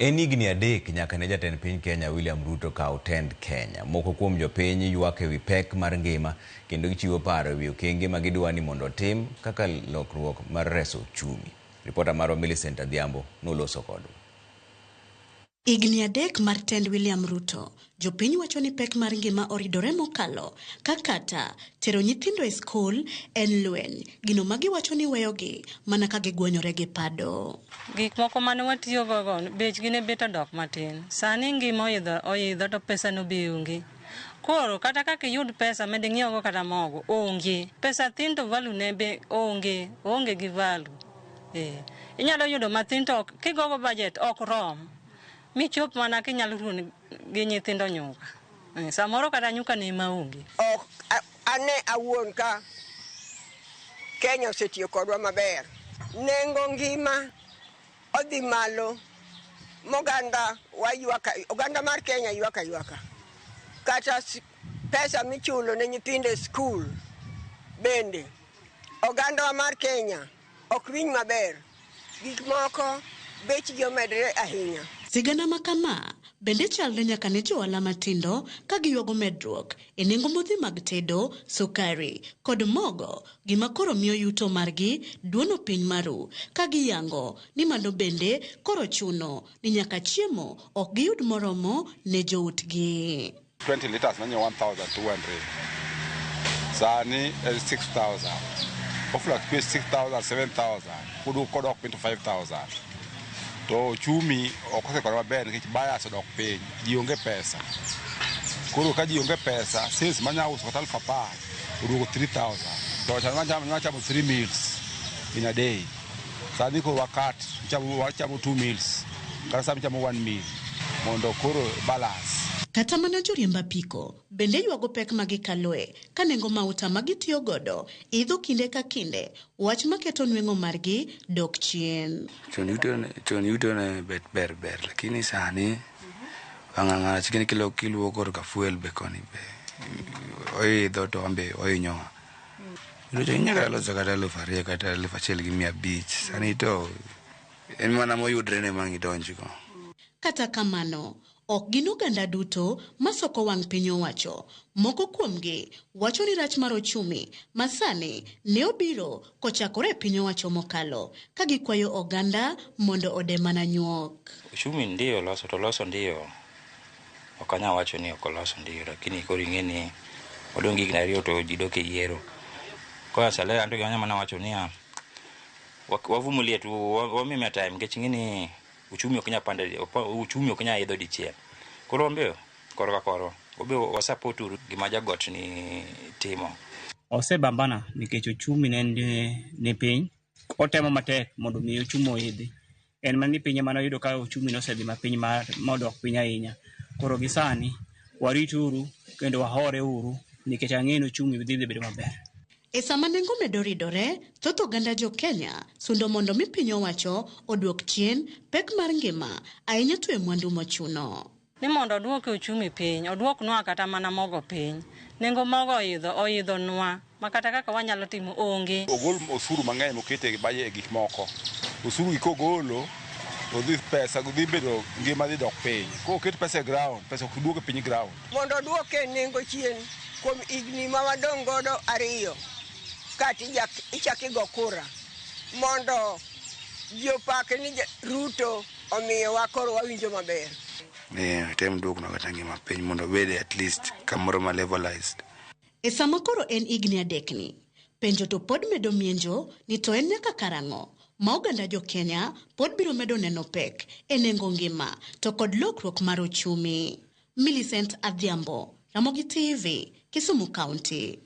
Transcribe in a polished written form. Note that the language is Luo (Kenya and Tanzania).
En higni 3 nyaka ne jatend piny Kenya William Ruto kaw tend Kenya. Moko kuom jopiny ywak ewi pek mar ngima kendo gichiwo paro ewi okenge ma gidwa ni mondo otim kaka lokruok mar reso uchumi. Ripota marwa Millicent Adhiambo noloso kodwa. Higni 3 mar tend William Ruto, jopiny wacho ni pek mar ngima oridore mokalo ka kata tero nyithindo e skul en lweny, gino ma giwacho ni weyogi mana ka gigwonyore gi pado. Gik moko mane watiyogo go bechgi ne bet odok matin. Sani ngima oidho to pesa no be onge. Koro kata kaka iyud pesa ma ding'iewgo kata mogo onge. Pesa thin to value ne be onge, oonge gi value. Inyalo yudo mathin to kigogo budget ok rom. Michop mana kinyalo ruon gi nyithindo nyuka. Samoro kata nyuka ne ema onge. Ok ane awuon ka Kenya osetiyo kodwa maber. Nengo ngima odhi malo moganda waywaka, oganda mar Kenya ywaka ywaka. Kata pesa michulo ne nyithindo e skul bende oganda mar Kenya ok winj maber. Gik moko bechgi omedore ahinya. Sigana ma kama bende chalre nyaka ne johala matindo ka giywago medruok e nengo modhi mag tedo, sukari kod mogo, gima koro miyo yuto margi duono piny maru, ka giyango ni mano bende koro chuno ni nyaka chiemo ok giyud moromo ne joutgi. 20 liters nanye 1200. Sani en 6000. Ofluctuate 6000, 7000. Kudu kodok piny to 5000. To uchumi ok osekore maber nikech buyers odok piny. Ji onge pesa. Koro ka ji onge pesa, sales manya uso kata 10,000 oduogo 3000. To chon wachamo 3 meals in a day. Sani koro wakat, wachamo 2 meals. Kata sama ichamo 1 meal mondo koro balance. Kata mana joriemb apiko bende ywago pek ma gikaloe ka nengo mauta ma gitiyo godo idho kinde ka kinde, wach maketo nweng'o margi dok chien. Chon yuto ne bet ber ber, lakini sani wang'ang'ana chikni kiluwo korka fuel be koni be oidho to wan be ohinyowa. Yuto inyalo loso kata 2000 kata 1500, sani to en mana moyudre ne ma gidonjgo. Kata kamano, ok gin oganda duto masoko wang' piny owacho. Moko kuomgi wacho ni rach mar ochumi ma sani ne obiro kochakore e piny owacho mokalo, ka gikwayo oganda mondo ode mana nyuok. Uchumi ndiyo loso to loso ndiyo. Ok anyal wacho ni ok oloso ndiyo, lakini koro ing'e ni odong' higni 2 to ji dok e yiero. Koro asale an to gima anyalo mana wacho niya, wavumilie tu, wamiye time nikech ing'e ni uchumi ok nyal pando, uchumi ok nyal idho dichiel. Koro wan be korwa ka korwa, wabe wasupport uru gima jagot ni timo. Osebambana nikech ochumi ne ni piny. Otemo matek mondo mi ochumi oidhi. En mana ni piny ema noyudo ka ochumi nosedhi mapiny modok piny ahinya. Koro gi sani warituru kendo wahore uru nikech ang'e ni ochumi dhi bedo maber. E sama nengo medo ridore, thoth oganda jo Kenya sundo mondo mi piny owacho oduok chien pek mar ngima, ahinya to e mwandu mochuno. Ni mondo oduok ochumi piny, oduoknwa kata mana mogo piny. Nengo mogo oidho nwa, ma kata kaka wanyalo timo onge. Ogol osuru mang'eny mokete e gik moko. Osuru gi kogolo, to dhi pesa dhi bedo ngima dhi dok piny. Koket pesa e ground, pesa ok duog e piny ground. Mondo oduoke nengo chien kuom higni ma wadong' godo 2 kata ichak igo kura mondo ji opak ni Ruto omiyowa koro wawinjo maber. Ne tem duoknwa kata ngima piny mondo obed at least kamoro ma levelized. E sama koro en higni 3 ni, penjo to pod medo mienjo ni to en nyaka karang'o ma oganda jo Kenya pod biro medo neno pek e nengo ngima to kod lokruok mar ochumi. Millicent Adhiambo, Ramogi TV, Kisumu County.